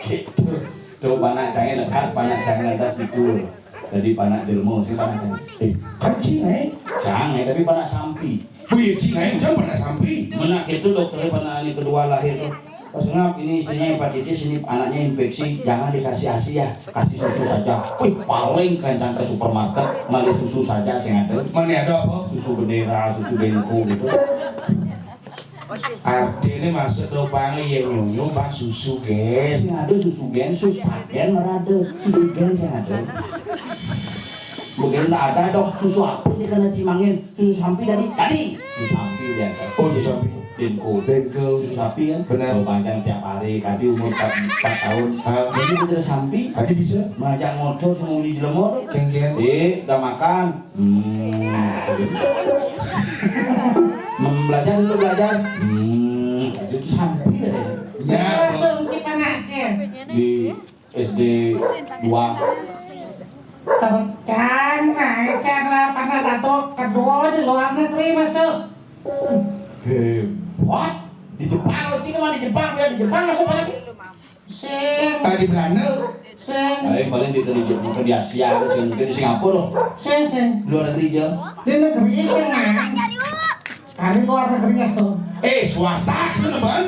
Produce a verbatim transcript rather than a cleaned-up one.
Gitu. Tuh, panak cangé lekat, panak cangé lantas dikul. Jadi panak jelema sih panak cangé. Eh, kan cing, eh? Cangé, tapi panak sampi. Oh iya, cing, eh, jangan panak sampi. Menak itu dokternya panak ini kedua lahir tuh. Pas ngap, ini istrinya hepatitis, ini anaknya infeksi, jangan dikasih ASI ya, kasih susu saja. Wih, paling kencang ke supermarket, beli susu saja sing ada. Mana ada apa? Susu bendera, susu denko gitu. Artinya maksud lobang ya nyunyu bang susu gen. Sing ada susu gen, sus pagen merada. Susu gen sing ada. Mungkin tak ada dok susu apa dia kena cimangin. Susu sampi tadi, tadi. Susu sampi dia. Oh, susu sampi. Denko. Denko. Susu sampi kan. Benar. Kalau panjang tiap hari, tadi umur empat, empat tahun. Ah. Jadi bener sampi. Tadi bisa. Majang motor sama uli jelema. Kengkeng. Eh, udah makan. Hmm. Hmm, belajar dulu belajar. Hmm, itu sampai ya. Ya. Langsung kita ngajar. Di S D dua. Terkan ngajar lah pada satu kedua di luar negeri masuk. Hebat. Di Jepang, lo cina di Jepang, dia di Jepang masuk lagi. Sing. Ah, di Belanda. Sing. Ayo paling di di Jepang, di Asia, sing mungkin di Singapura. Sing, sing. Luar negeri aja. Di negeri sing, nah. Kali luar negerinya sing. Eh, swasta gitu bang.